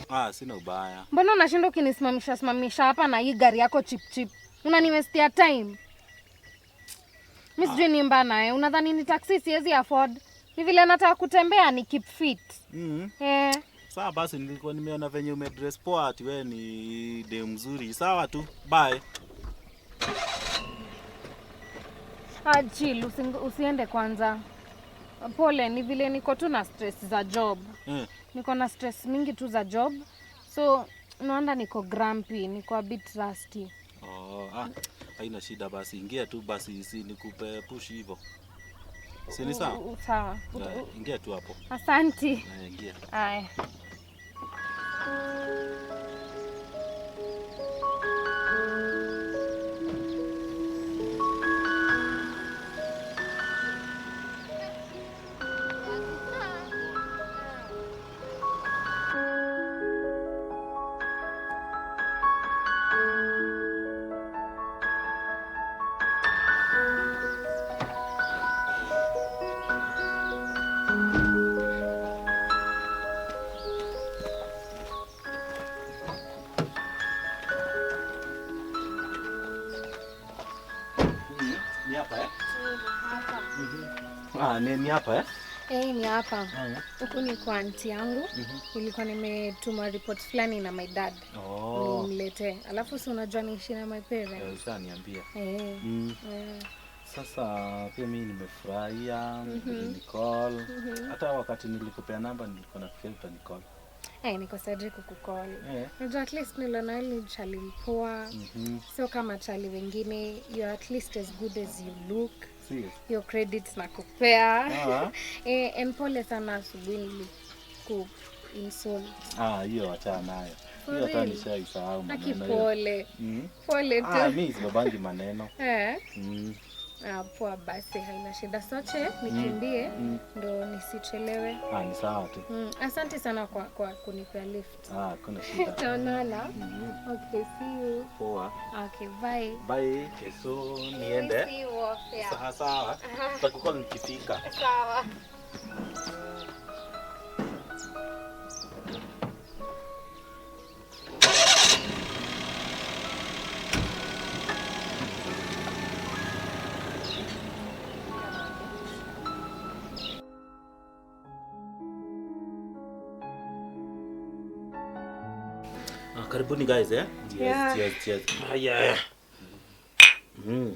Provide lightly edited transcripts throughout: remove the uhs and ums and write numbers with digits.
Ah, sina ubaya. Mbona unashinda ukinisimamisha simamisha hapa na hii gari yako chip chip? Unaniwestia time. Mimi sijui ni mbana eh. Unadhani ni taxi siwezi afford? Ni vile nataka kutembea ni keep fit. Eh. Sawa basi, nilikuwa nimeona venye umedress poa ati wewe ni dem mzuri. Sawa tu. Bye. Ah, chill, usiende kwanza. Pole, ni vile niko tu na stress za job. Niko na stress mingi tu za job. So, naona niko grumpy, niko a bit rusty. Oh, haina shida basi, ingia tu basi, si nikupe push hivyo. Si ni sawa? Sawa. Ingia tu hapo. Asante. Ingia. Haya. Ni hapa eh? Ah, ni hapa eh? Eh, ni hapa. Huku ni kwa auntie yangu. Nilikuwa nimetuma report fulani na my dad. Nimletee. Alafu si unajua niishi na my parents. Ushaniambia. Sasa pia mimi nimefurahia ulinicall. Hata wakati nilikupea namba nilikuwa nafikiri utanicall. Niko Cedric kukucall. Unajua at least niliona ile chali mpoa. Sio kama chali wengine, you are at least as good as you look. Serious? Your credits nakupea. And pole sana asubuhi niliku insult. Hiyo achana nayo. For Hiyo hata real? nishaisahau Aki maneno hiyo. pole. Pole tu. Mimi sibabangi maneno. Poa basi, haina shida. Soche nikimbie ndo nisichelewe. Ni sawa tu. Asante sana kwa kunipea lift. Kuna shida. Tutaonana. Okay, see you. Poa. Okay, bye. Bye. So niende. See you off, yeah. Sawa sawa. Tutakucall nikifika. Sawa. Karibuni guys eh? Cheers, Yeah. cheers, cheers. Yeah.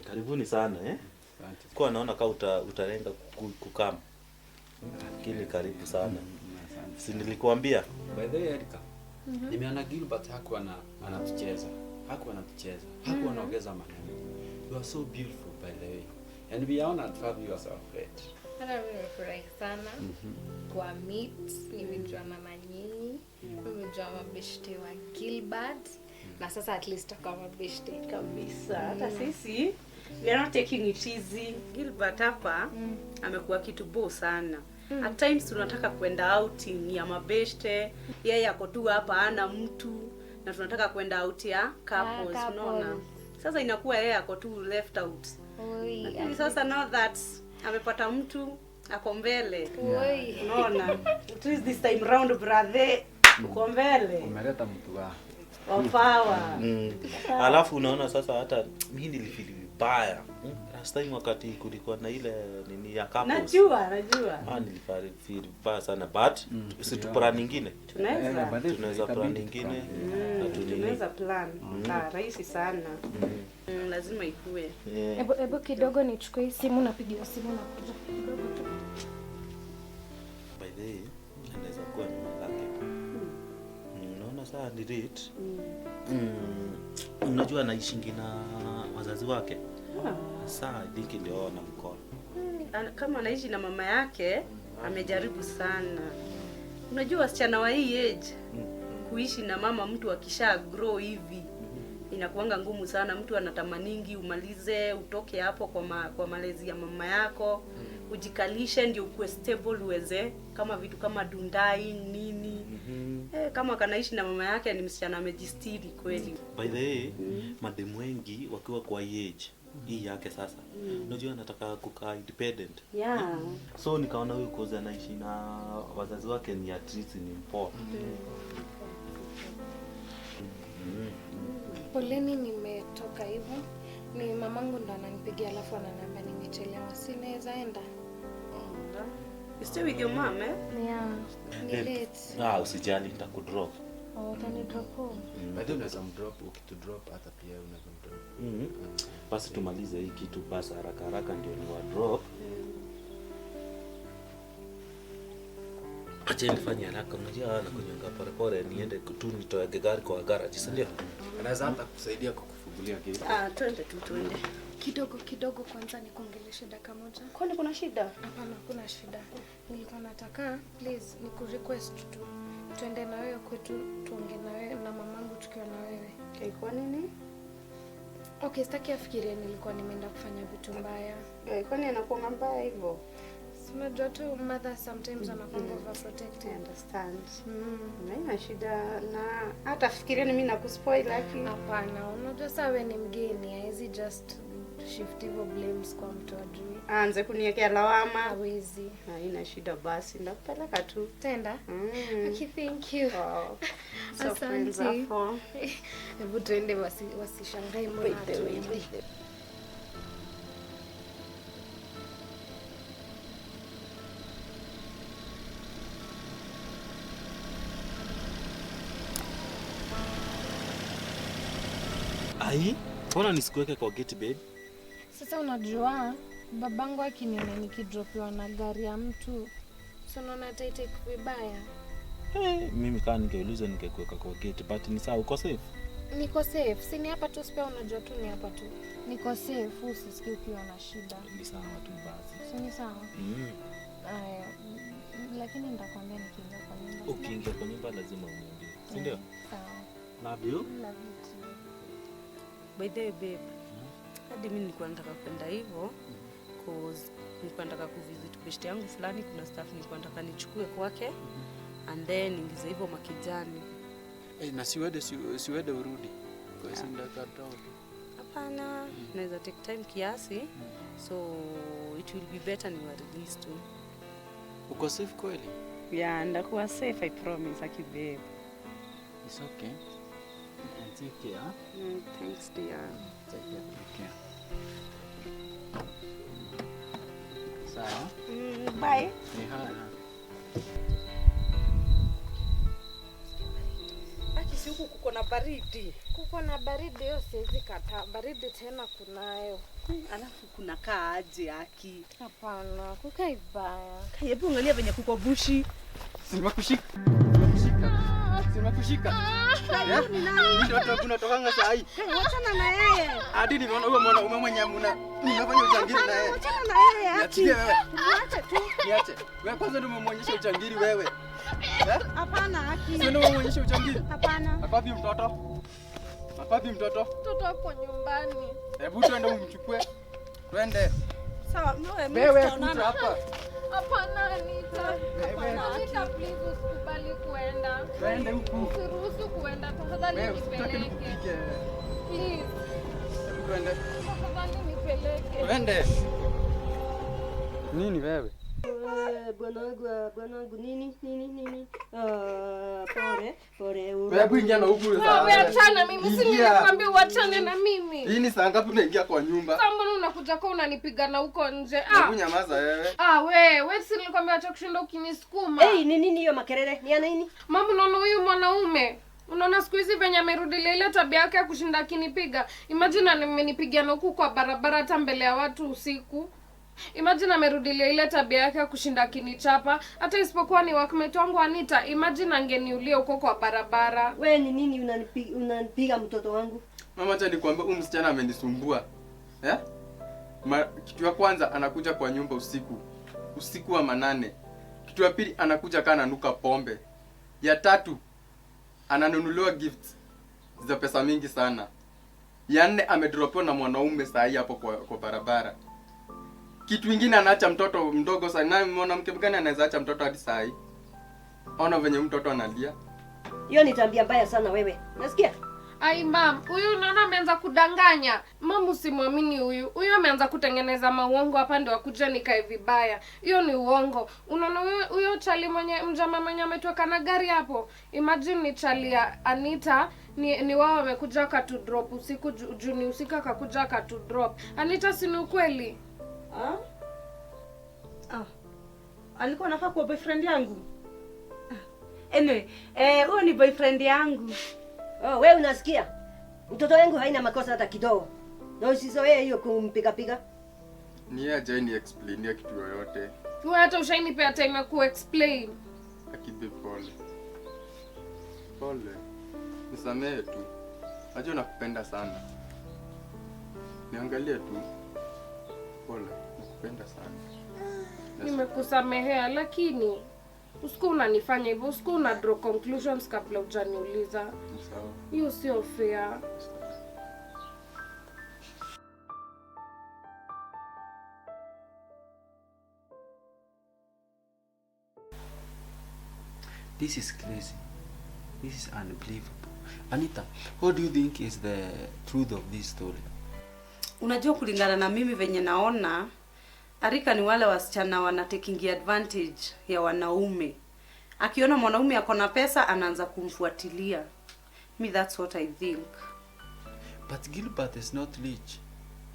Karibuni sana eh? Asante. Kwa naona kama utalenga kukam. Lakini karibu sana. Asante. Si nilikuambia? By the way, Erika, nimeona Gilbert hakuwa anatucheza. Hakuwa anatucheza. Hakuwa anaongeza maneno. You are so beautiful by the way. And we are honored to have you as our friend. Hata mimi nimefurahi sana kwa meet, nimejuana na nyinyi, nimejua mabeshte wa Gilbert na sasa at least tutakuwa mabeshte kabisa. Hata sisi we are not taking it easy. Gilbert hapa amekuwa kitu bo sana. At times tunataka kwenda outing ya mabeshte, yeye ako tu hapa hana mtu na tunataka kwenda out ya couples, Couples. unaona? Sasa inakuwa yeye ako tu left out. Oi, Lakini sasa now that amepata mtu ako mbele. Oi. Unaona? At least this time round brother uko mbele. Umeleta mtu wa Wa power. Alafu unaona sasa hata mimi nilifeel vibaya. Last time wakati kulikuwa na ile nini ya couples. Najua. Nilifeel vibaya sana but si tu plan nyingine. Tunaweza. Baadaye Tunaweza plan itabidi nyingine. tuplan. Na tunini. Tunaweza plan. Rahisi sana. Lazima ikue. Ebu kidogo nichukue hii simu, napigia simu na kuja kidogo tu. By the way, anaweza kuwa ni mamake. Unaona saa ni late. Unajua anaishingi na wazazi wake. Saa I think ndio ana mkono. Kama anaishi na mama yake, amejaribu sana. Unajua wasichana wa hii age kuishi na mama mtu akisha grow hivi inakuanga ngumu sana. Mtu anatamaningi umalize utoke hapo kwa malezi ya mama yako, ujikalishe ndio ukuwe stable uweze kama vitu kama dundai nini. Kama kanaishi na mama yake ni msichana amejistiri kweli. By the way, mademu wengi wakiwa kwa hii age hii yake sasa, unajua anataka kukaa independent. So nikaona huyu kozi anaishi na wazazi wake ni at least ni mpoa. Poleni nimetoka hivyo. Ni mamangu ndo ananipigia alafu ananiambia nimechelewa. Sinaweza enda. You stay with your mom, eh? Yeah. Ni late. Ah, usijali nitakudrop. Oh, utani drop home. By the way, unaweza mdrop, ukitudrop hata pia unaweza mdrop. Basi tumalize hii kitu basi haraka haraka ndio ni wa drop. Acha nifanye haraka, unajua nakunyonga pole pole niende tu nitoe gari kwa garage, si ndio? Anaweza hata kusaidia kukufungulia gate. Ah, twende tu twende. Kidogo kidogo kwanza nikuongeleshe dakika moja. Kwani kuna shida? Hapana, kuna shida. Nilikuwa nataka please nikurequest tu tuende na wewe kwetu, tuonge na wewe na mamangu tukiwa na wewe. Okay, kwa nini? Okay, sitaki afikirie nilikuwa nimeenda kufanya vitu mbaya. Kwani anakuwa mbaya hivyo? Unajua tu mother sometimes anakuwa overprotective. I understand. Haina shida na hata fikiria ni mimi nakuspoil lakini. Hapana, unajua sasa wewe ni mgeni, haizi just shift hivyo blames kwa mtu ajui. Aanze kuniwekea lawama. Hawezi. Haina shida basi, ndakupeleka tu. Tenda? Okay, thank you. Wow. So Asante. Hebu tuende wasishangae mbona hatuendi. Ai, mbona nisikuweke kwa gate babe? Sasa unajua babangu akiniona nikidropiwa na gari ya mtu, so unaona ataitake vibaya. Hey, mimi kama ningeuliza ningekuweka kwa gate, but ni sawa, uko safe? Niko safe, si ni hapa tu spare, unajua tu ni hapa tu. Niko safe, usisikie ukiwa na shida. Ni sawa tu basi. Si ni sawa? Aya, lakini nitakwambia nikiingia kwa nyumba. Ukiingia kwa nyumba lazima uniambie. Si ndio? Sawa. Love you. Love you too. By the way babe, hadi mimi nilikuwa nataka kwenda hivyo cause nilikuwa nataka kuvisit best yangu fulani, kuna staff nilikuwa nataka nichukue kwake and then ingize hivyo makijani. Na siwede urudi. Kwa sababu ndakatoa. Hapana, naweza take time kiasi. So it will be better ni wa release tu. Uko safe kweli? Yeah, ndakuwa safe, I promise, aki babe. It's okay. And take care. Thanks dear. Take care. Take care. Sawa. Bye. Ni haya. Aki si huku kuko na baridi. Kuko na baridi hiyo siwezi kataa. Baridi tena kunayo. Alafu kuna kaa aje aki? Hapana, kukai vibaya. Hebu angalia venye kuko bushi. Simakushika. Simakushika. Ndio tunatokanga saa hii. Achana na yeye. Hadi nimeona huyo mwanaume mwenye mnafanya uchangiri na yeye. Achana na yeye. Niachilie wewe. Niache tu. Niache. Wewe kwanza ndio umemwonyesha uchangiri wewe. Hapana haki. Sio ndio umemwonyesha uchangiri? Hapana. Akapi mtoto? Akapi mtoto? Mtoto hapo nyumbani. Hebu twende umchukue. Twende. Sawa, wewe kuja hapa. Hapana Anita. Hapana Anita, please usikubali kuenda. Twende huku. Usiruhusu kuenda, tafadhali nipeleke. Please. Hebu twende. Tafadhali nipeleke. Twende. Nini wewe? Bwanangu nini nini nini? Pole pole. Wewe ingia na huku sasa. Wewe achana mimi, si nilikwambia uachane na mimi. Hii ni saa ngapi unaingia kwa nyumba? Sasa mbona unakuja kwa unanipiga na huko nje? Hebu nyamaza wewe. Wewe si nilikwambia acha kushinda ukinisukuma. Eh, ni nini hiyo makelele? Ni ya nini? Mama, unaona huyu mwanaume? Unaona siku hizi venye amerudilia ile tabia yake ya kushinda akinipiga. Imagine amenipiga na huku kwa barabara hata mbele ya watu usiku. Imagine amerudilia ile tabia yake ya kushinda akinichapa. Hata isipokuwa ni workmate wangu Anita, imagine angeniulia huko kwa barabara. Wewe ni nini unanipiga mtoto wangu? Mama, acha nikwambie huyu msichana amenisumbua. Eh? Kitu ya kwanza anakuja kwa nyumba usiku. Usiku wa manane. Kitu ya pili anakuja kana ananuka pombe. Ya tatu ananunuliwa gifts za pesa mingi sana. Ya nne amedropiwa na mwanaume saa hii hapo kwa barabara. Kitu kingine anaacha mtoto mdogo sana. Mwanamke gani anaweza acha mtoto hadi saa hii? Ona venye mtoto analia. Hiyo ni tabia mbaya sana wewe. Unasikia? Ai mam, huyu unaona ameanza kudanganya. Mam, usimwamini huyu. Huyu ameanza kutengeneza mauongo hapa ndio akuja nikae vibaya. Hiyo ni uongo. Unaona huyo chali mwenye mjama mwenye ametoka na gari hapo. Imagine ni chali ya Anita, ni wao wamekuja akatu drop usiku juu ni usiku akakuja akatu drop. Anita, si ni ukweli? Ah? Ah. Alikuwa anafaa kuwa boyfriend yangu. Anyway, huyo ni boyfriend yangu. Oh, wewe unasikia? Mtoto wangu haina makosa hata kidogo. Na usizoee hiyo kumpiga piga. Ni yeye hajai ni explainia kitu yoyote. Wewe hata ushainipea time ya ku explain. Akibe pole. Pole. Nisamehe tu. Najua nakupenda sana. Niangalie tu. Pole, nakupenda sana. Nimekusamehea lakini usiku unanifanya hivyo, usiku una draw conclusions kabla hujaniuliza. Sawa. Hiyo sio fair. This is crazy. This is unbelievable. Anita, what do you think is the truth of this story? Unajua, kulingana na mimi venye naona, Arika ni wale wasichana wana taking advantage ya wanaume. Akiona mwanaume ako na pesa anaanza kumfuatilia. Me, that's what I think. But Gilbert is not rich.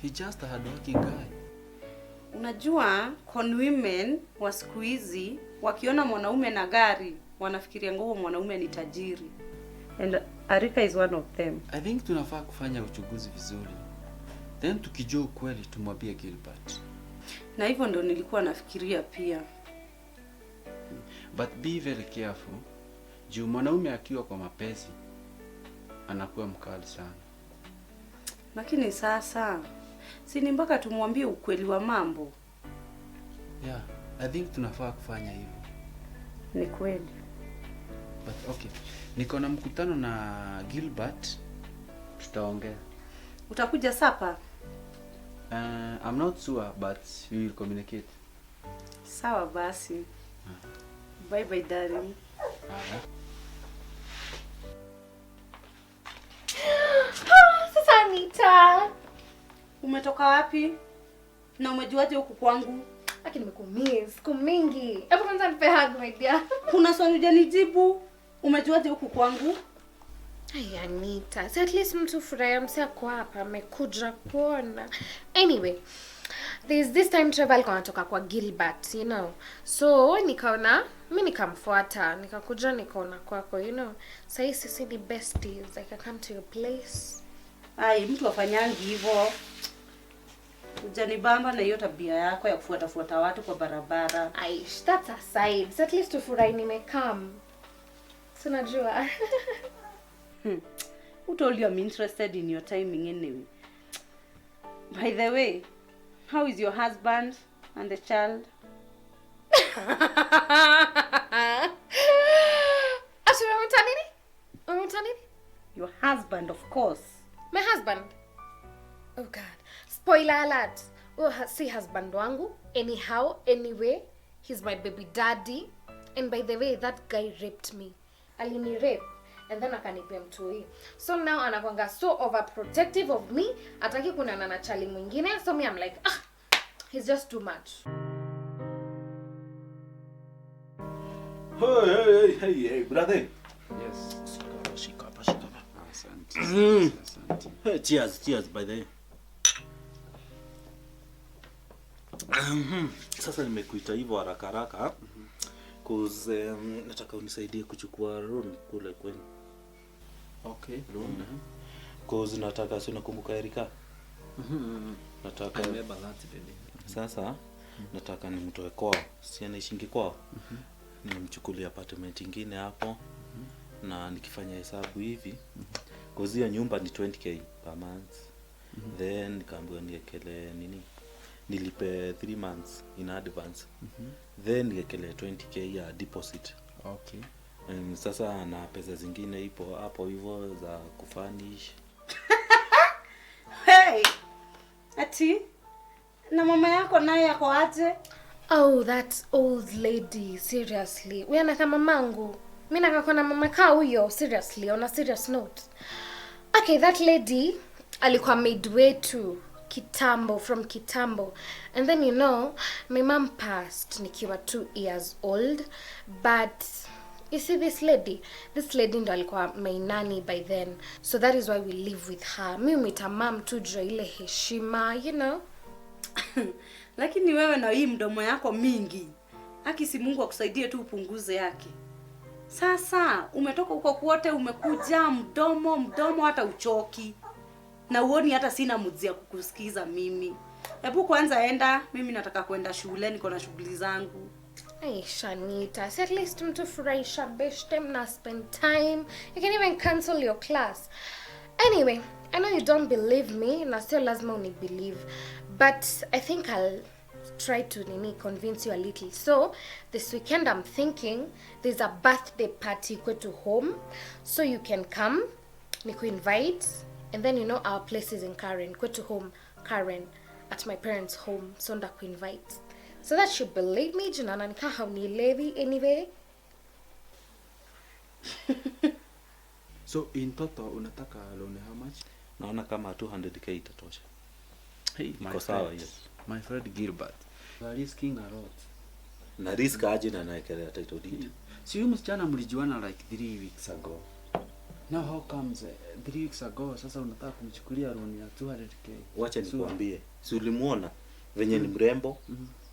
He's just a hardworking guy. Unajua, con women wa siku hizi wakiona mwanaume na gari wanafikiria nguo mwanaume ni tajiri. And Arika is one of them. I think tunafaa kufanya uchunguzi vizuri. Then tukijua ukweli tumwambie Gilbert. Na hivyo ndo nilikuwa nafikiria pia. But be very careful. Juu mwanaume akiwa kwa mapenzi anakuwa mkali sana. Lakini sasa si ni mpaka tumwambie ukweli wa mambo? Yeah, I think tunafaa kufanya hivyo. Ni kweli. But okay, niko na mkutano na Gilbert, tutaongea. Utakuja sapa? I'm not sure, but we will communicate. Sawa basi. Bye bye darling. Sasa Anita, umetoka wapi? Na umejuaje huku kwangu? Lakini nimekumiss siku mingi. Hebu kwanza nipe hug my dear. Kuna swali hujanijibu. Umejuaje huku kwangu? Ay Anita, so at least mtu furahia msi ako hapa amekuja kuona. Anyway, there's this time Trevor alikuwa anatoka kwa Gilbert, you know. So nikaona mimi nikamfuata, nikakuja nikaona kwako, you know. Sasa sisi ni besties, like I come to your place. Ai, mtu afanyangi hivyo. Hujanibamba na hiyo tabia yako ya kufuata fuata watu kwa barabara. Aish, that's aside. So at least tufurahi nimekam. Tunajua. Who told you I'm interested in your timing anyway? By the way, how is your husband and the child? Ati umemwita nini? Umemwita nini? Your husband, of course. My husband? Oh God. Spoiler alert. Oh, si husband wangu. Anyhow, anyway, he's my baby daddy. And by the way, that guy raped me. Alini rape. And then akanipea mtoi. So now anakuanga so overprotective of me. Hataki kunana na chali mwingine. So me, I'm like, ah, he's just too much. Hey, hey, hey, hey, brother. Yes. Shika hapa, shika hapa. Asante. Asante. Hey, cheers, cheers by the way. Sasa nimekuita hivyo haraka haraka. Cause nataka unisaidie kuchukua loan kule kwenu. Okay, loan. Cause nataka, si unakumbuka Erika? Nataka I remember that baby. Sasa nataka nimtoe kwao. Si anaishingi kwao. Nimchukulie apartment nyingine hapo. Na nikifanya hesabu hivi, cause hiyo nyumba ni 20k per month. Then nikaambiwa niekele nini? Nilipe 3 months in advance. Then niekele 20k ya deposit. Okay. Sasa na pesa zingine ipo hapo hivyo za kufurnish. Hey. Ati na mama yako naye yako aje? Oh, that old lady, seriously. Wewe na kama mamangu. Mimi nakakuwa na mama kaa huyo, seriously, on a serious note. Okay, that lady alikuwa maid wetu kitambo, from kitambo. And then you know, my mom passed nikiwa 2 years old, but you see this lady ndo alikuwa my nanny by then. So that is why we live with her. Mimi huita mom tu juu ile heshima, you know. Lakini wewe na hii mdomo yako mingi, haki si Mungu akusaidie tu upunguze yake. Sasa umetoka huko kwote, umekuja mdomo mdomo hata uchoki. Na uoni hata sina mudzi ya kukusikiza mimi. Hebu kwanza enda, mimi nataka kwenda shule, niko na shughuli zangu. Ay, Shanita, at least mtu furahisha beshte, mna spend time. You can even cancel your class. Anyway, I know you don't believe me, na sio lazima unibelieve, but I think I'll try to convince you a little. So this weekend I'm thinking there's a birthday party kwetu home, so you can come, niku invite, and then you know our place is in Karen, kwetu home, Karen, at my parents' home, so ndaku invite. So that you believe me, Junana, nika haunielewi anyway. So in total unataka loan how much? Naona kama 200k itatosha. Hey, iko sawa hiyo. My friend Gilbert, you are risking a lot. Na risk aje na naekelea title deed. Si huyu msichana mlijuana like 3 weeks ago. Now how comes 3 weeks ago sasa unataka kumchukulia loan ya 200k? Wacha nikuambie. Si ulimuona venye ni mrembo,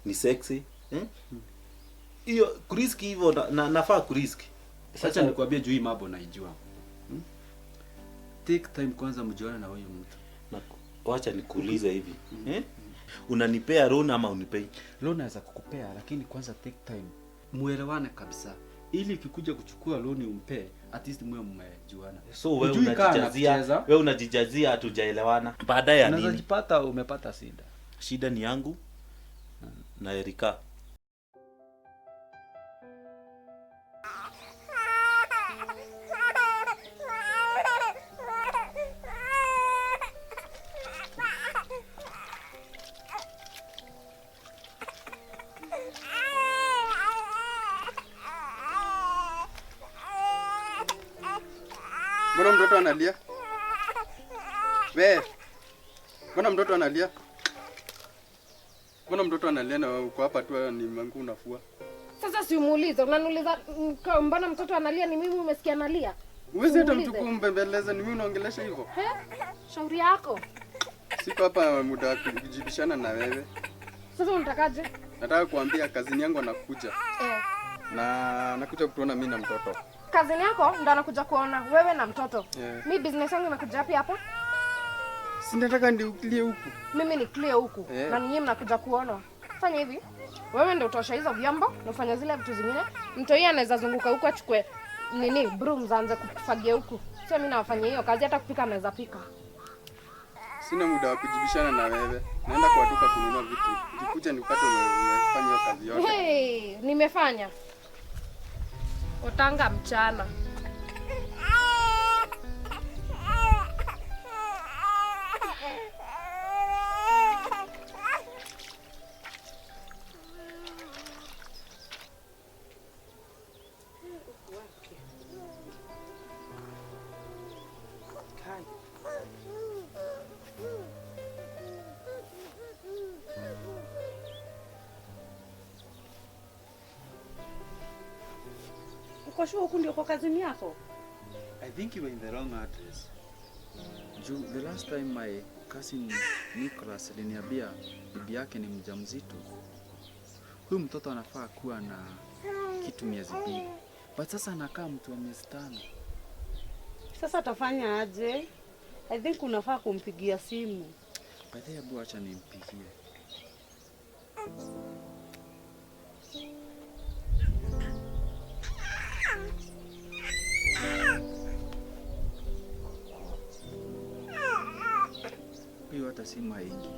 ni sexy, Hiyo kuriski hivyo na nafaa kuriski. Sasa nikuambie juu hii mambo naijua. Take time kwanza mjuane na huyu mtu. Na wacha nikuulize hivi. Unanipea loan ama unipei? Loan naweza kukupea, lakini kwanza take time. Muelewane kabisa. Ili ukikuja kuchukua loan umpe, at least muwe mmejuana. So wewe unajijazia, wewe unajijazia hatujaelewana. Baadaye ya nini? Unaweza umepata shida. Shida ni yangu na Erika. Mbona mtoto analia? We. Mbona mtoto analia? Mbona mtoto analia na uko hapa tu ni mangu unafua? Sasa si umuulize, unaniuliza mbona mtoto analia, ni mimi umesikia analia? Uwezi hata mtu kumbembeleza, ni mimi unaongelesha hivyo? He? Shauri yako. Siko hapa muda wa kujibishana na wewe. Sasa unatakaje? Nataka kuambia kazini yangu anakuja. Na anakuja kutuona mimi na mtoto. Kazini yako ndo anakuja kuona wewe na mtoto. Yeah. Mi business yangu imekuja wapi hapa? Si nataka ndio huku. Mimi ni clear huku. Yeah. Na ninyi mnakuja kuona. Fanya hivi. Wewe ndio utosha hizo vyombo na ufanye zile vitu zingine. Mtoi anaweza zunguka huku achukue nini brooms aanze kufagia huku. Sio mimi nawafanyia hiyo kazi, hata kupika anaweza pika. Sina muda wa kujibishana na wewe. Naenda kwa duka kununua vitu. Nikikuja nipate umefanya hiyo kazi yote. Hey, nimefanya. Utanga mchana. Uko sure huku ndio kwa kazini yako? I think you were in the wrong address. Juu the last time my cousin Nicholas aliniambia bibi yake ni mjamzito. Huyu mtoto anafaa kuwa na kitu miezi 2. But sasa anakaa mtu wa miezi 5. Sasa atafanya aje? I think unafaa kumpigia simu. By the way, hebu acha nimpigie. Huyu hata simu haingii.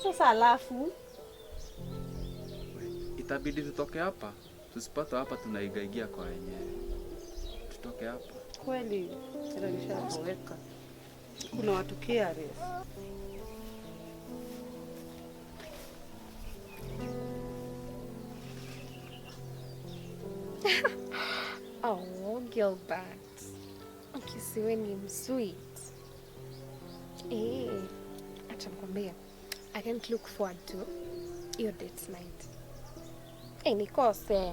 Sasa alafu itabidi tutoke hapa. Tusipate hapa tunaigaigia kwa wenyewe. Tutoke hapa. Kweli tena nishaweka. Kuna watu careless. Oh, Gilbert. Ukisiwe ni msweet. Acha nikwambie. I can't look forward to your date night. Nikose.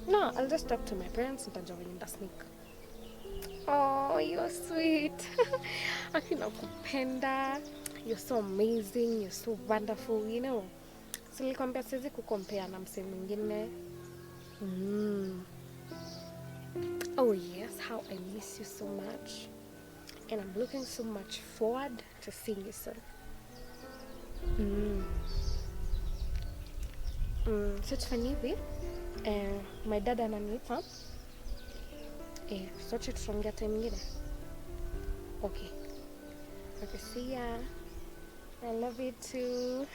No, I'll just talk to my parents nitajua venye nitasneak. Oh, you're sweet. Aki nakupenda. You're so amazing, you're so wonderful, you know. So nilikwambia siwezi kukompea na msee mwingine. Oh yes, how I miss you so much. And I'm looking so much forward to seeing you soon. So tufanye hivi. My dad ananiita. Sote tutaongea time nyingine. Okay. Okay, see ya. I love you too.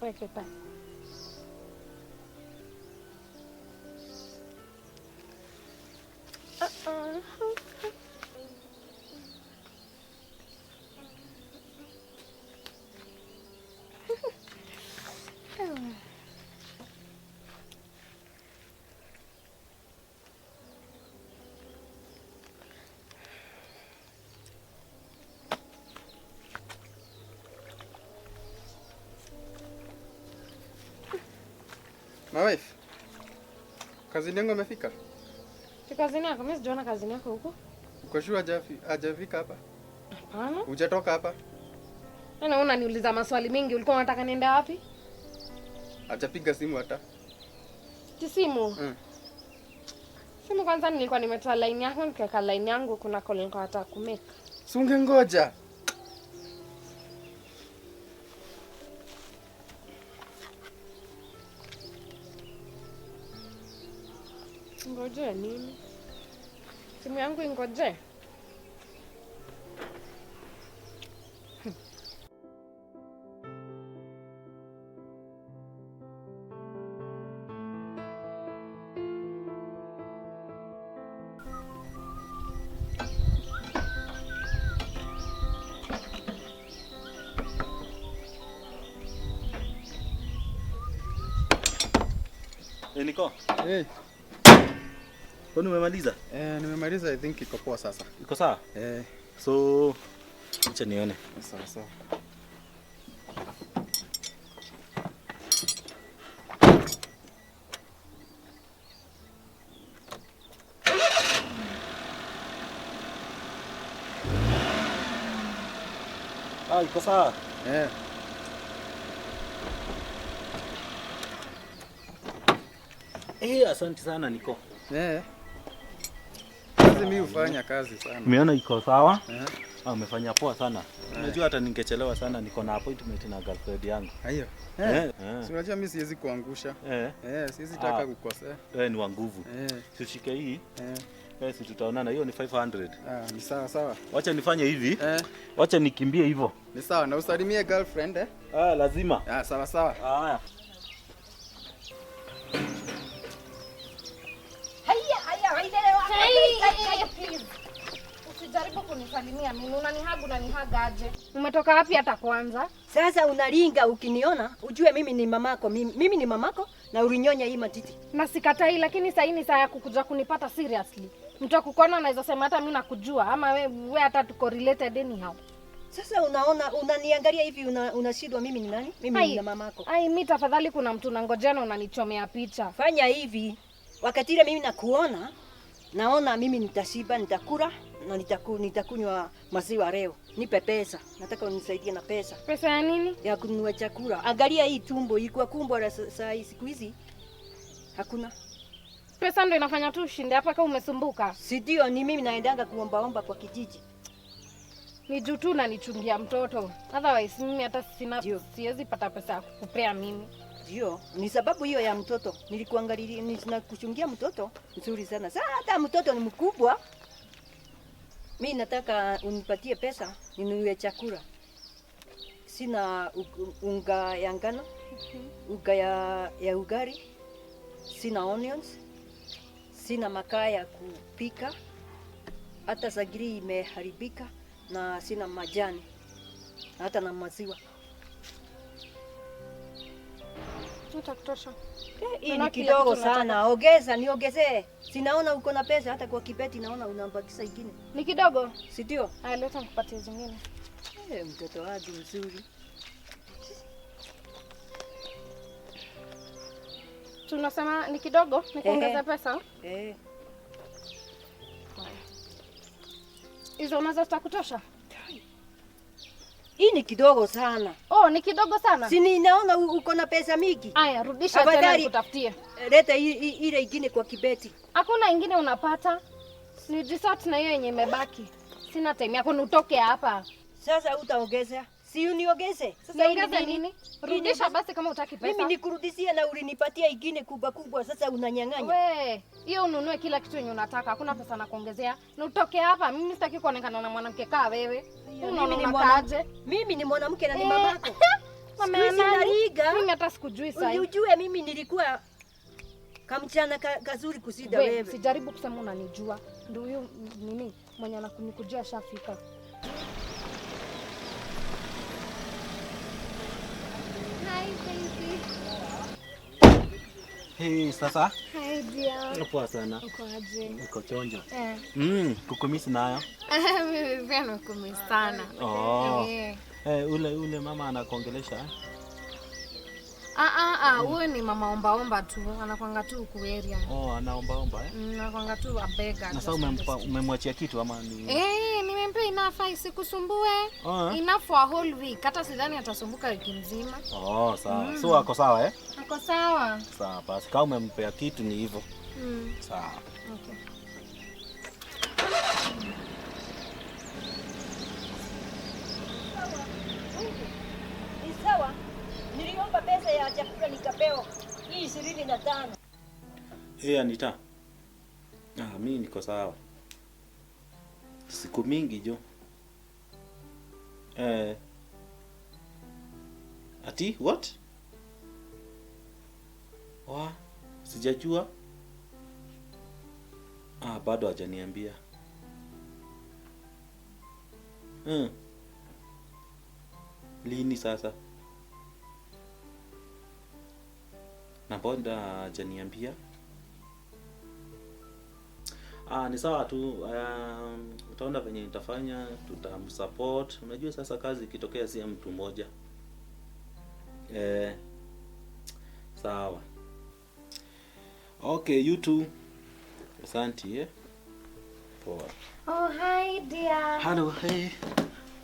Okay, bye. My wife, kazini yangu amefika? Kazini yako? Mimi sijaona kazini yako huko. Uko sure hajafika hapa? Hapana. Hujatoka hapa? Naona unaniuliza maswali mengi. Ulikuwa unataka niende wapi? Hajapiga simu hata. Simu? Simu kwanza nilikuwa nimetoa line yako nikaweka line yangu, kuna call nilikuwa nataka kumake. Si ungengoja. Ngoje nini? Simu yangu ingoje? Niko. Hey. Kwani umemaliza? Nimemaliza. I think iko poa sasa. Iko sawa? So acha nione. Sawa sawa. Iko sawa. Asante sana Niko. Kazi mimi hufanya kazi sana. Umeona iko sawa? Umefanya poa sana. Unajua hata ningechelewa sana, niko na appointment na girlfriend yangu. Hayo. Si unajua mimi siwezi kuangusha. Siwezi taka kukosea. Wewe ni wa nguvu. Tushike hii. Si tutaonana. Hiyo ni 500. Ni sawa sawa. Wacha nifanye hivi. Wacha nikimbie hivyo. Ni sawa, na usalimie girlfriend eh? Lazima. Sawa sawa. Haya. Please. Usijaribu kunisalimia mimi. Unanihaga aje? Umetoka wapi hata kwanza? Sasa unaringa ukiniona, ujue mimi ni mamako. Mimi ni mamako na ulinyonya hii matiti. Na sikatai, lakini sasa ni saa ya kukuja kunipata seriously. Mtu akikuona anaweza sema hata mimi nakujua ama we hata tuko related anyhow. Sasa unaona unaniangalia hivi unashindwa mimi ni nani? Mimi ni mamako. Ai, mimi tafadhali kuna mtu unangojea na unanichomea picha. Fanya hivi. Wakati ile mimi nakuona, naona mimi nitashiba, nitakula na nitakunywa maziwa leo. Nipe pesa. Nataka unisaidie na pesa. Pesa ya nini? Ya kununua chakula. Angalia hii tumbo iko kumbwa la saa hii siku hizi. Hakuna. Pesa ndio inafanya tu ushinde hapa kama umesumbuka. Si ndio, ni mimi naendanga kuombaomba kwa kijiji. Ni juu tu unanichungia mtoto. Otherwise mimi hata sina, siwezi pata pesa ya kukupea mimi. Ndio, ni sababu hiyo ya mtoto. Nilikuangalia, ninakuchungia mtoto nzuri sana. Sasa hata mtoto ni mkubwa. Mimi nataka unipatie pesa ninunue chakula. Sina unga ya ngano, unga ya ugali, sina onions, sina makaa ya kupika, hata sagiri imeharibika na sina majani, hata na maziwa. Itakutosha. Hii ni kidogo sana. Ongeza, niongezee. Sinaona uko na pesa hata kwa kibeti naona unambakisha ingine. Ni kidogo? Si ndio? Haya, leta nikupatie zingine. Mtoto wangu mzuri. Tunasema ni kidogo, nikuongeza pesa. Hizo unazo zitakutosha? Hii ni kidogo sana. Oh, ni kidogo sana? Si ninaona uko na pesa mingi. Aya, rudisha tena nikutafutie. Leta ile ingine kwa kibeti. Hakuna ingine unapata. Ni resort na hiyo yenye imebaki. Sina time yako, utoke hapa. Sasa utaongeza. Si uniongeze. Sasa niongeze nini? Rudisha basi kama hutaki pesa. Mimi nikurudishia na ulinipatia ingine kubwa kubwa, sasa unanyang'anya. We, hiyo ununue kila kitu yenye unataka. Hakuna pesa na kuongezea. Na utoke hapa. Mimi sitaki kuonekana na mwanamke kaa wewe. Unaona kaje? Mimi ni mwanamke na ni mamako. Mama nani? Mimi hata sikujui sasa. Ujue mimi nilikuwa kamchana kazuri kusida wewe. Sijaribu kusema unanijua. Ndio huyo nini mwenye anakunikujia shafika. Hi baby. Hey, sasa. Hi dear. Poa sana. Uko aje? Niko chonjo. Kukumisi nayo. Mimi pia nakumisi sana. Oh. Ule mama anakuongelesha? Huyo ni mama omba omba tu, anakuanga tu huku area. Oh, anaomba omba eh? Anakuanga tu abega. Na sasa umemwachia kitu ama ni? Nimempa enough isikusumbue. Enough for a whole week. Hata sidhani atasumbuka wiki mzima. Oh, sawa. So ako sawa eh? Ako sawa. Sawa, basi kama umempea kitu ni hivyo. Sawa. Okay. Ni sawa. Niliomba pesa ya chakula nikapewa hii 25. Hey Anita. Mimi niko sawa. Siku mingi jo. Ati what? Wa, sijajua. Bado hajaniambia. Lini sasa? Na mbona hajaniambia? Ni sawa tu. Utaona venye nitafanya, tutamsupport. Unajua sasa kazi ikitokea si ya mtu mmoja. Sawa. Okay, you too. Asante, Poa. Oh, hi dear. Hello, hey.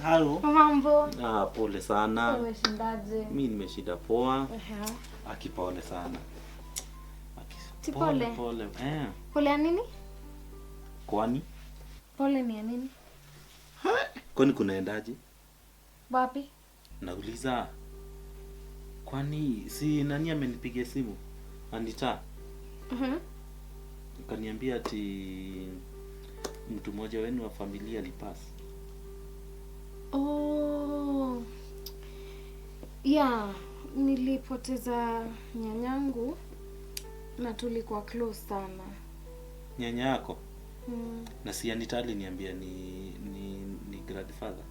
Hello. Mambo. Pole sana. Umeshindaje? Mimi nimeshinda poa. Akipole sana. Pole. Pole. Pole ya nini? Kwani? Pole ni ya nini? Kwani kunaendaje? Wapi? Nauliza. Kwani si nani amenipigia simu? Anita. Akaniambia ati mtu mmoja wenu wa familia alipass. Oh. Yeah, nilipoteza nyanyangu na tulikuwa close sana. Nyanya yako? Na si Anita aliniambia ni grandfather.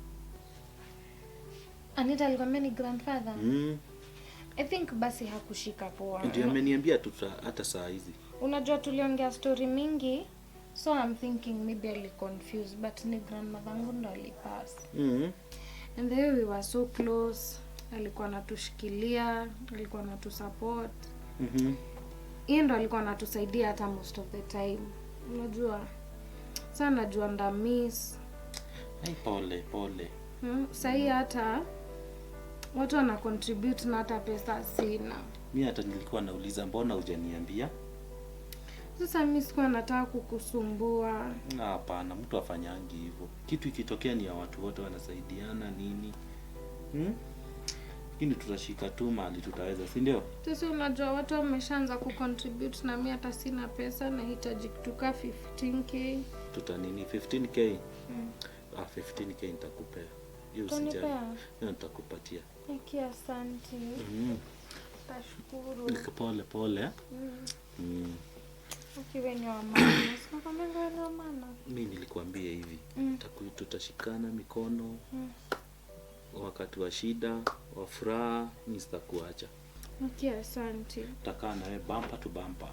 Anita alikwambia ni grandfather? I think basi hakushika poa. Ndio ameniambia tu hata saa hizi. Unajua tuliongea story mingi, so I'm thinking maybe ali confused, but ni grandmother wangu ndo alipass. And then we were so close. Alikuwa anatushikilia, alikuwa anatusupport. Yeye ndo alikuwa anatusaidia hata most of the time. Unajua sana najua nda miss. Hey, pole pole. Sahi hata watu wana contribute na hata pesa sina. Mimi hata nilikuwa nauliza mbona hujaniambia? Sasa mimi sikuwa nataka kukusumbua. Hapana, mtu afanyangi hivyo. Kitu ikitokea ni ya watu wote wanasaidiana nini? Lakini tutashika tu mali tutaweza, si ndio? Sasa unajua watu wameshaanza kucontribute na mimi hata sina pesa, nahitaji kutoka 15k. Tuta nini 15k? 15k nitakupea. Hiyo usijali. Hiyo nitakupatia. Okay, asante. Tashukuru. Pole pole. Ukiwe ni wa maana. Sikukwambia ni wa maana. Mimi nilikwambia hivi. Tutashikana mikono. Wakati wa shida, wa furaha, mimi sitakuacha. Okay, asante. Tutakaa nawe bumper to bumper.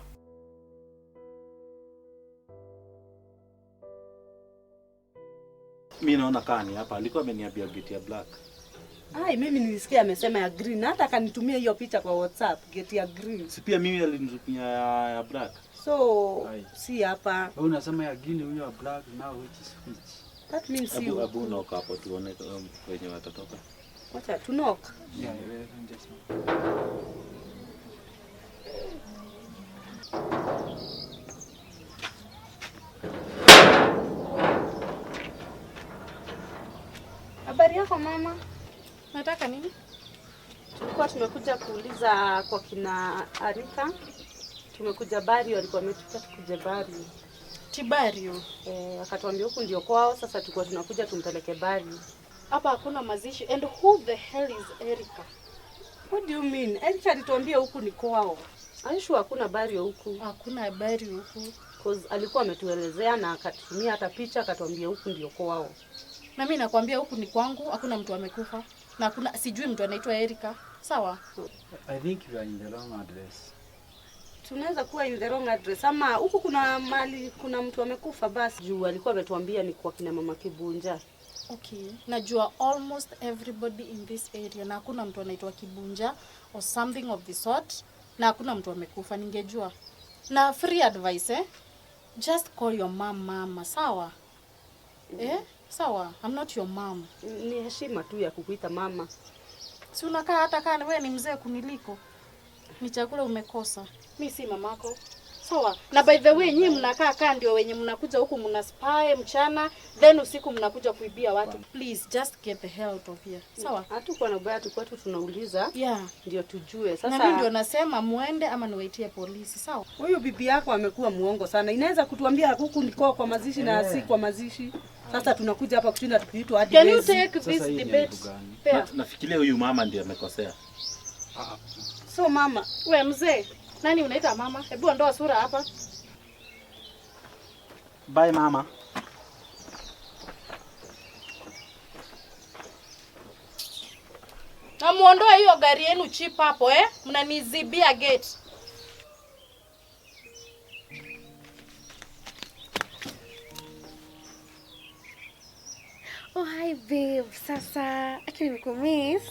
Mimi naona kani hapa alikuwa ameniambia gate ya black. Ai, mimi nilisikia amesema ya green, hata akanitumia hiyo picha kwa WhatsApp, gate ya green. Si pia mimi alinitumia ya black. So Ai. si hapa. Wewe unasema ya green, huyo ya black, now which is which? That means Abu you. abu knock hapo tuone wenye watatoka. Wacha tu knock. Yeah, wewe just Habari yako mama? Nataka nini? Tulikuwa tumekuja kuuliza kwa kina Arika. Tumekuja Bari, walikuwa wametuita tukuje Bari. Tibario. Akatuambia huku ndio kwao, sasa tulikuwa tunakuja tumpeleke Bari. Hapa hakuna mazishi. And who the hell is Erica? What do you mean? Erika alituambia huku ni kwao. Are you sure hakuna Bari huku? Hakuna bari huku. Cause alikuwa ametuelezea na akatutumia hata picha akatuambia huku ndio kwao. Na mimi nakwambia huku ni kwangu, hakuna mtu amekufa. Na hakuna, sijui mtu anaitwa Erica. Sawa? I think you are in the wrong address. Tunaweza kuwa in the wrong address ama huku kuna mali kuna mtu amekufa basi. Juu alikuwa ametuambia ni kwa kina mama Kibunja. Okay. Najua almost everybody in this area na hakuna mtu anaitwa Kibunja or something of the sort na hakuna mtu amekufa, ningejua. Na free advice eh? Just call your mom mama, sawa? Eh? Sawa, I'm not your mom. Ni heshima tu ya kukuita mama. Si unakaa hata kaa wewe ni mzee kuniliko. Ni chakula umekosa. Mi si mamako. Sawa. Na by the way nyinyi mnakaa kaa ndio wenye mnakuja huku mna spy mchana then usiku mnakuja kuibia watu. Please just get the hell out of here. Sawa? Hatukuwa na ubaya, tulikuwa tu tunauliza Yeah. ndio tujue. Na mimi ndio Sasa nasema muende ama niwaitie polisi, sawa? huyu bibi yako amekuwa muongo sana. Inaweza kutuambia huku ni kwao kwa mazishi na si kwa mazishi. Sasa tunakuja hapa kushinda tukiitwa hadi Can you wezi. take Sasa this hii ni debate aibu gani? there? Nafikiria huyu mama ndiye amekosea. So mama, We mzee, nani unaita mama? Hebu ondoa sura hapa. Bye mama. Na muondoe hiyo gari yenu cheap hapo eh? Mnanizibia gate. Oh, hi babe. Sasa, aki nimekumiss.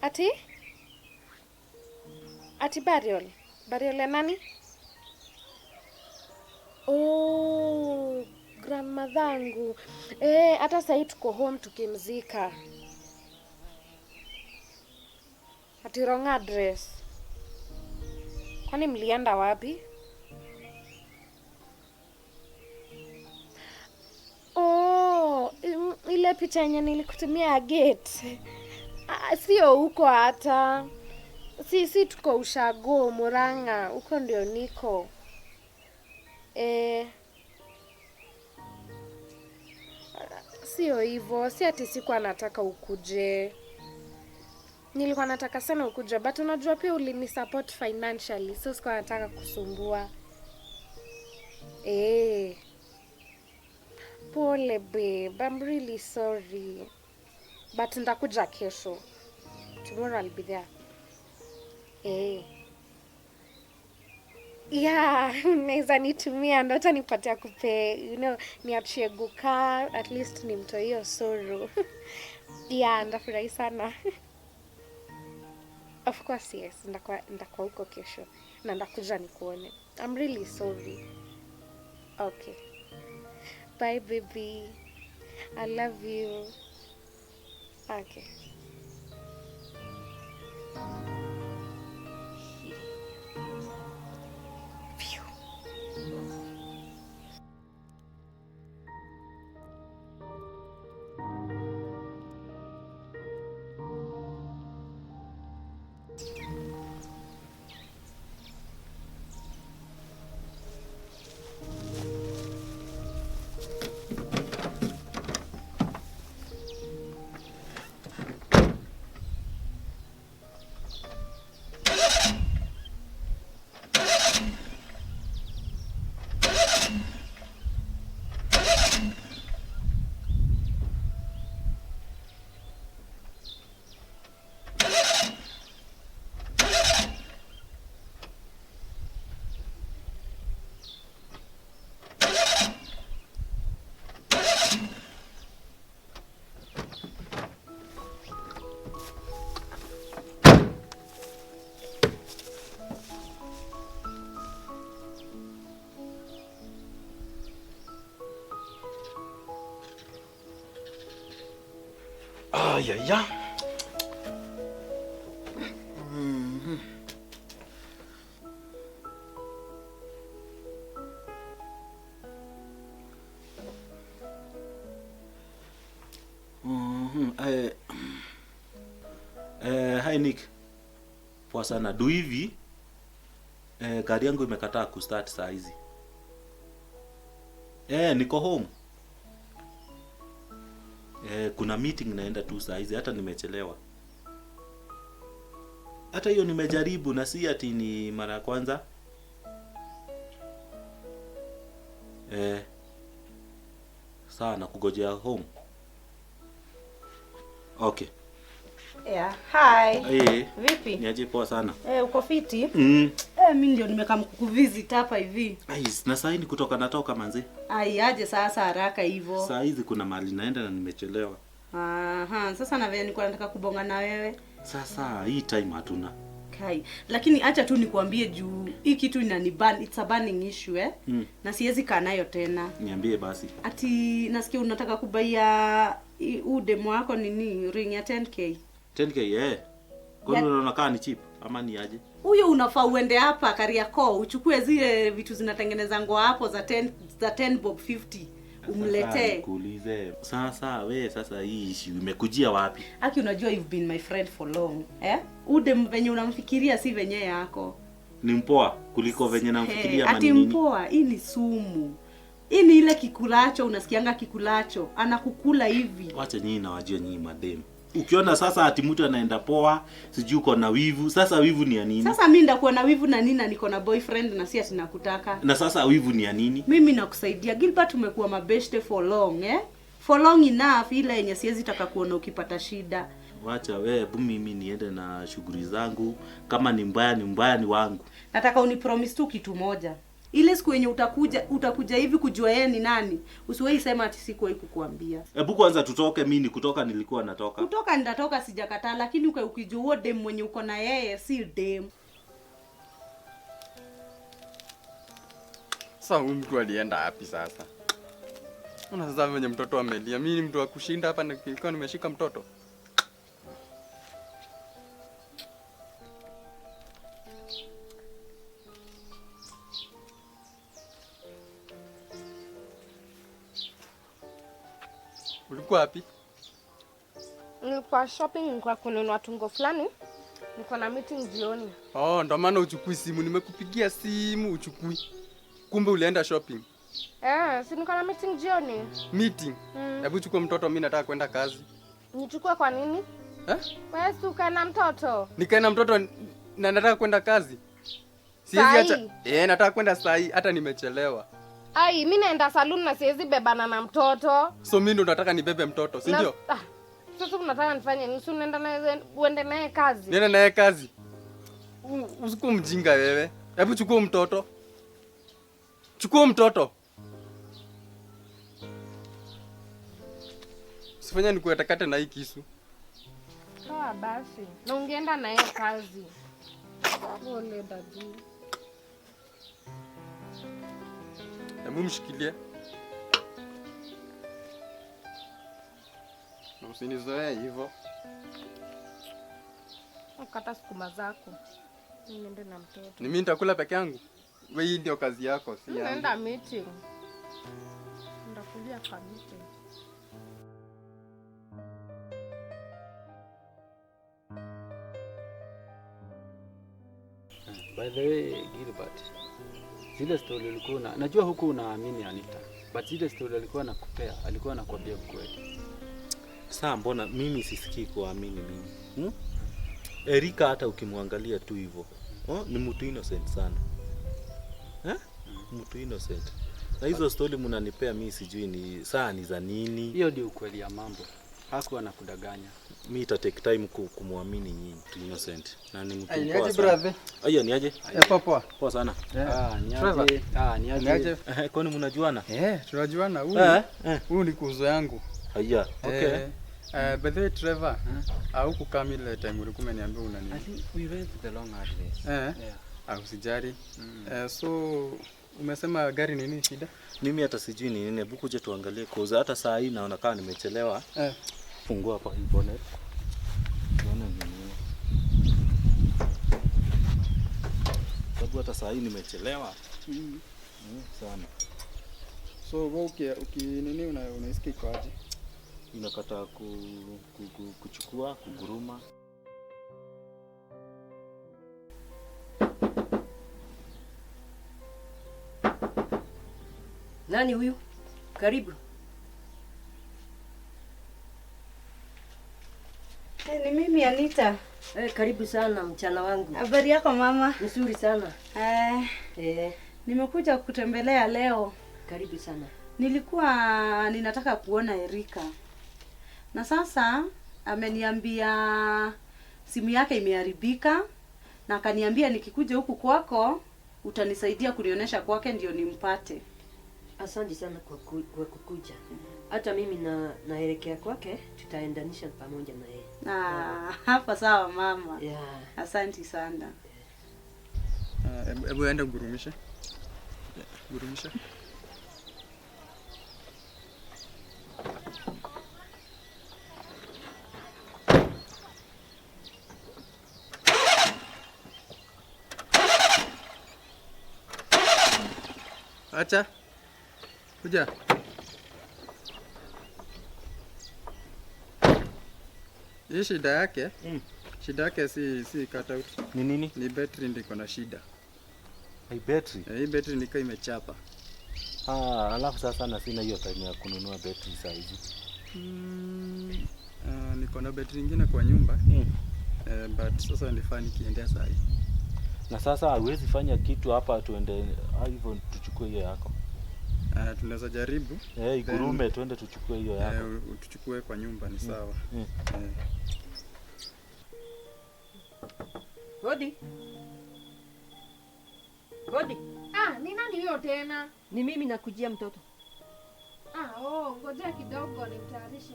Ati? Ati burial. Burial ya nani? Oh, grandmother-angu. Eh, hata sahii tuko home tukimzika. Ati wrong address. Kwani mlienda wapi? Oh, ile picha yenye nilikutumia ya gate. Ah, sio huko hata. Si tuko Ushago, Murang'a, huko ndio niko. Eh, sio hivyo, si ati sikuwa nataka ukuje. Nilikuwa nataka sana ukuje, but unajua pia ulinisupport financially, so sikuwa nataka kusumbua. Eh. Pole babe, I'm really sorry. But nitakuja kesho. Tomorrow I'll be there. Eh. Yeah, unaweza nitumia ndo hata nipatia kupe, niachie guka, at least nimtoe hiyo sorrow. Yeah, ndafurahi sana. Of course yes, ndakuwa huko kesho na ndakuja nikuone. I'm really sorry. Okay. Bye baby. I love you. Okay. Phew. Ayaya. Hi Nick. Poa sana. Du hivi gari yangu imekataa kustart saa hizi. Niko home. Kuna meeting naenda tu saa hizi, hata nimechelewa. Hata hiyo nimejaribu na si ati ni mara ya kwanza. Sana kugojea home. Okay. Yeah, hi. Hey, Vipi? Niaje, poa sana. Uko fiti? Mimi ndio nimekam kukuvisit hapa hivi. Ai, na saa hii ni kutoka natoka manzi. Ai, aje sasa haraka hivyo. Saa hizi kuna mahali naenda na nimechelewa. Aha, sasa na vile nilikuwa nataka kubonga na wewe. Sasa hii time hatuna. Kai, lakini acha tu nikuambie juu hii kitu inaniban, it's a burning issue eh. Na siwezi kaa nayo tena. Niambie basi. Ati nasikia unataka kubaia demo wako nini ring ya 10k. 10k Kwani unaona kama ni cheap ama ni aje? Huyo unafaa uende hapa Kariakoo uchukue zile vitu zinatengeneza ngoa hapo za 10 za 10 bob 50 umletee. Nikuulize. Sasa we sasa hii issue imekujia wapi? Aki, unajua you've been my friend for long, eh? Ude venye unamfikiria si venye yako. Ni mpoa kuliko venye namfikiria ama Ati nini? mpoa, hii ni sumu. Hii ni ile kikulacho, unasikianga kikulacho, anakukula hivi. Wacha nyinyi na wajua nyinyi madem. Ukiona sasa ati mtu anaenda poa, sijui uko na wivu. Sasa wivu ni ya nini? Sasa mimi ndakuwa na wivu na nini na niko na boyfriend na si ati nakutaka. Na sasa wivu ni ya nini? Mimi nakusaidia. Gilbert, tumekuwa mabeshte for long, eh? For long enough ile yenye siwezi taka kuona ukipata shida. Wacha we, hebu mimi niende na shughuli zangu. Kama ni mbaya ni mbaya ni wangu. Nataka unipromise tu kitu moja. Ile siku yenye utakuja hivi kujua yeye ni nani, usiwahi sema ati sikuwahi kukuambia. Hebu kwanza tutoke, mimi ni kutoka nilikuwa natoka. Kutoka nitatoka sijakataa, lakini ukijua huo dem mwenye uko na yeye si dem. Sasa huyu mtu alienda wapi sasa? Una sasa venye mtoto amelia. Mimi ni mtu wa kushinda hapa nilikuwa nimeshika mtoto. Ulikuwa wapi? Nilikuwa shopping, nilikuwa kununua tungo fulani. Niko na meeting jioni. Oh, ndo maana uchukui simu. Nimekupigia simu uchukui. Kumbe ulienda shopping. Si niko na meeting jioni. Meeting? Hebu chukua mtoto, mimi nataka kwenda kazi. Nichukue kwa nini? Wewe si ukae na mtoto. Nikae na mtoto na nataka kwenda kazi. Siwezi acha. Nataka kwenda saa hii hata nimechelewa. Ai, mimi naenda saloon na siwezi bebana na mtoto. So mimi ndo nataka nibebe mtoto, si ndio? Sasa unataka nifanye nini? Si unaenda naye uende naye kazi. Niende naye kazi. Usikuwa mjinga wewe. Hebu chukua mtoto. Chukua mtoto. Usifanye nikukatakate na hii kisu. Sawa basi. Na ungeenda naye kazi. Pole babu. Hebu mshikilie. Na usinizoee hivyo. Ukata sukuma zako. Niende na mtoto. Ni mimi nitakula peke yangu? Wewe hii ndio kazi yako, si yangu. Naenda meeting. Ndakulia kwa meeting. By the way, Gilbert, zile story ulikuwa najua huku unaamini Anita, but zile story alikuwa anakupea, alikuwa anakuambia ukweli. Sasa mbona mimi sisikii kuamini mimi? Erika hata ukimwangalia tu hivyo, ni mtu innocent sana. Mtu innocent. Na hizo story mnanipea mimi sijui ni saa ni za nini. Hiyo ndio ukweli ya mambo. Hakuwa anakudanganya. Mimi ita take time kumwamini nyinyi innocent. Na ni mtu poa sana. Brother. Aya ni aje? Poa. Poa sana. Ni aje? Ni aje? Kwani mnajuana? Tunajuana huyu. Huyu ni kuzo yangu. Haya. Okay. By the way Trevor, huku kama ile time ulikuwa umeniambia una nini? I think we went to the long address. Yeah. Usijali. So umesema gari nini shida? Mimi hata sijui ni nini. Hebu kuja tuangalie cause hata saa hii naona kama nimechelewa. Fungua hapa hii bonnet. Tuone ni nini. Sababu hata saa hii nimechelewa. Sana. So wewe uki nini unaisikia iko aje? Inakataa kuchukua, kuguruma. Nani huyu? Karibu. Ni mimi Anita. Karibu sana mchana wangu. Habari yako mama? Nzuri sana. Nimekuja kutembelea leo. Karibu sana. Nilikuwa ninataka kuona Erika. Na sasa ameniambia simu yake imeharibika na akaniambia nikikuja huku kwako utanisaidia kunionyesha kwake ndio nimpate. Asante sana kwa kukuja. Hata mimi naelekea kwake, tutaendanisha pamoja na yeye. Hapa sawa mama. Yeah. Asante sana. Hebu enda gurumisha. Gurumisha. Acha. Kuja. Hii shida yake. Shida yake si cut out. Ni nini? Ni battery ndio iko na shida. Hii battery? Hii battery niko imechapa. Alafu sasa na sina hiyo time ya kununua battery saa hizi. Niko na battery nyingine kwa nyumba. But sasa nifaa nikiendea saa hii. Na sasa hauwezi fanya kitu hapa tuende hivyo tuchukue hiyo yako. Tunaweza jaribu. Igurume tuende tuchukue hiyo yako. Tuchukue kwa nyumba ni sawa. Hodi. Hodi. Ni nani huyo tena? Ni mimi nakujia mtoto. Ngoja kidogo nimtayarishe.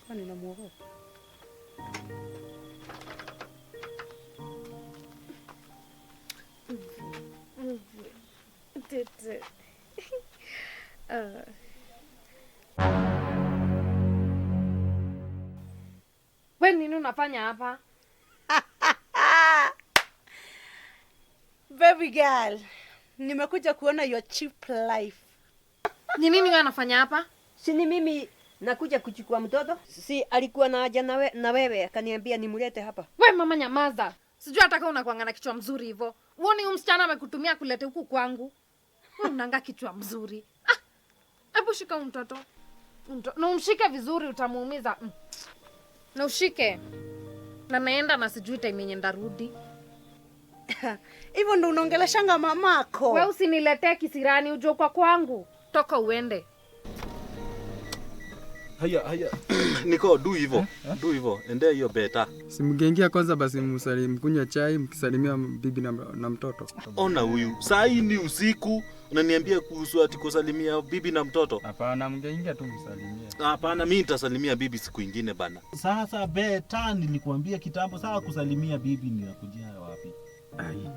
Kwani namuogopa? Tete. Wewe nini unafanya hapa? Baby girl, nimekuja kuona your cheap life. Ni nini wewe unafanya hapa? Si ni mimi nakuja kuchukua mtoto. Si alikuwa na haja na wewe akaniambia nimlete hapa. Wewe mama nyamaza. Sijui hata kama unakuanga na kichwa mzuri hivyo. Uone huyu msichana amekutumia kulete huku kwangu. Wewe unanga kichwa mzuri. Hebu shika mtoto. Na umshike vizuri utamuumiza. Na ushike. Na naenda na sijui time yenye ndarudi. Hivyo ndo unaongeleshanga mamako. Wewe usiniletee kisirani uje kwa kwangu. Toka uende. Haya. Niko do hivyo. Do hivyo. Endea hiyo beta. Si mgeingia kwanza basi mkunywa chai mkisalimia bibi na mtoto. Ona huyu. Saa hii ni usiku unaniambia kuhusu ati kusalimia bibi na mtoto. Hapana, mgeingia tu msalimie. Hapana, mimi nitasalimia bibi siku nyingine bana. Sasa beta nilikuambia kitambo saa kusalimia bibi ni nakujia wapi? Ai.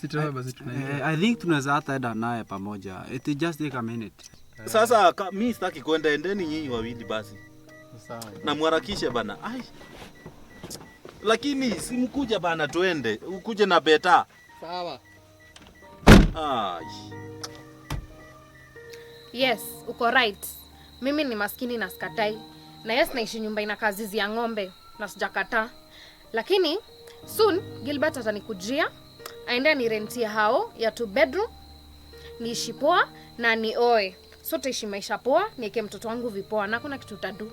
Sitawa basi tunaingia. I think tunaweza hata enda naye pamoja. It just take a minute. Sasa mimi sitaki kwenda, endeni nyinyi wawili basi. Sawa. Na muharakishe bana. Ai. Lakini simkuja bana tuende. Ukuje na beta. Sawa. Ai. Yes, uko right. Mimi ni maskini na sikatai. Na yes naishi nyumba ina kazizi ya ng'ombe na sijakataa. Lakini soon Gilbert atanikujia, aende nirentie hao ya 2 bedroom, niishi poa na nioe. So taishi maisha poa, niweke mtoto wangu vipoa na kuna kitu utadu.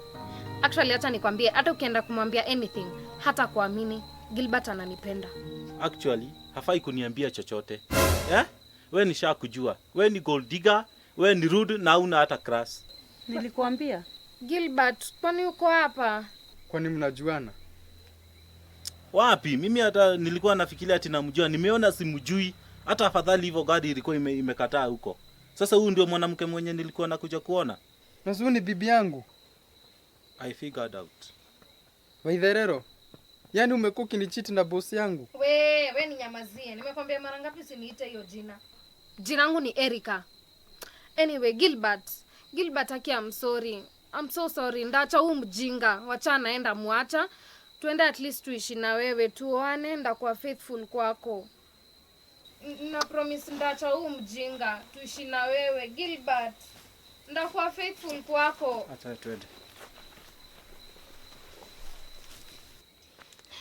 Actually hata nikwambie, hata ukienda kumwambia anything, hata kuamini, Gilbert ananipenda. Actually, hafai kuniambia chochote. We nishakujua. We ni gold digger, we ni rude na huna hata crush. Nilikuambia. Gilbert, kwani uko hapa? Kwani mnajuana? Wapi? Mimi hata nilikuwa nafikiria ati namjua. Nimeona simjui. Hata afadhali hivyo gari ilikuwa imekataa huko. Sasa huyu ndio mwanamke mwenye nilikuwa nakuja kuona. Na sio ni bibi yangu. I figured out. Waitherero. Yaani umekuwa ukinicheat na boss yangu. We ninyamazie. Nimekwambia mara ngapi usiniite hiyo jina. Jina langu ni Erica. Anyway, Gilbert. Gilbert aki I'm sorry. I'm so sorry. Ndacha huu mjinga. Wacha naenda muacha. Tuende at least tuishi na wewe. Tuoane, ndakuwa faithful kwako. Na promise ndacha huu mjinga. Tuishi na wewe Gilbert. Ndakuwa faithful kwako. Acha twende.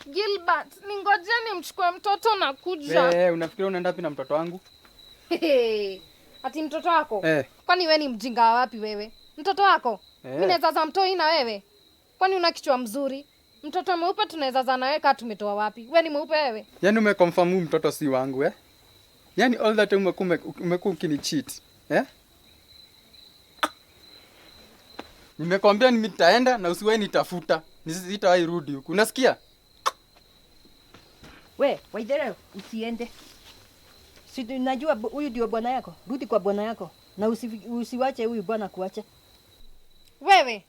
Gilbert, ningoje nimchukue mtoto na kuja. Unafikiria unaenda wapi na mtoto wangu? Ati mtoto wako? Kwani wewe ni mjinga wapi wewe? Mtoto wako? Mimi naweza za mtoi na wewe? Kwani una kichwa mzuri? Mtoto mweupe tunaweza za na wewe kama tumetoa wapi? Wewe ni mweupe wewe? Yaani umeconfirm huyu mtoto si wangu eh? Yaani all that time umekuwa ukinicheat, eh? Nimekwambia nitaenda na usiwahi nitafuta. Nisitawahi rudi huku. Unasikia? We, Waithera, usiende. Si najua huyu ndio bwana yako. Rudi kwa bwana yako na usiwache huyu bwana kuache. Wewe.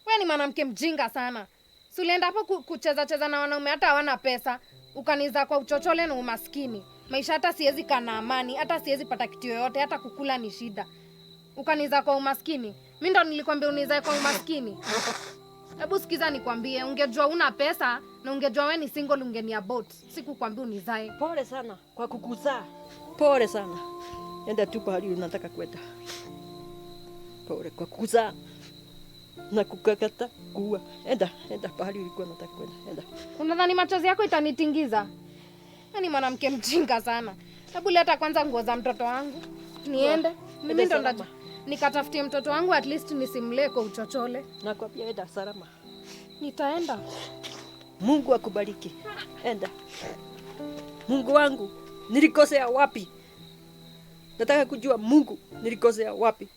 Wewe ni mwanamke mjinga sana. Si ulienda hapo kucheza cheza na wanaume hata hawana pesa, ukaniza kwa uchochole na umaskini. Maisha hata siwezi kaa na amani, hata siwezi pata kitu yoyote, hata kukula ni shida. Ukaniza kwa umaskini. Mimi ndo nilikwambia unizae kwa umaskini. Hebu sikiza nikwambie, ungejua una pesa na ungejua wewe ni single ungeniabort. Sikukwambia unizae. Pole sana kwa kukuzaa. Pole sana. Enda tu pahali unataka kwenda. Pole kwa kukuzaa na kukakata kuua. Enda pahali ulikuwa unataka kwenda. Enda. Unadhani machozi yako itanitingiza? Wewe ni mwanamke mjinga sana. Hebu leta kwanza nguo za mtoto wangu. Niende. Mimi ndo nikatafutie mtoto wangu at least nisimlee kwa uchochole. Nakwambia enda salama. Nitaenda. Mungu akubariki. Enda. Mungu wangu, nilikosea wapi? Nataka kujua Mungu, nilikosea wapi?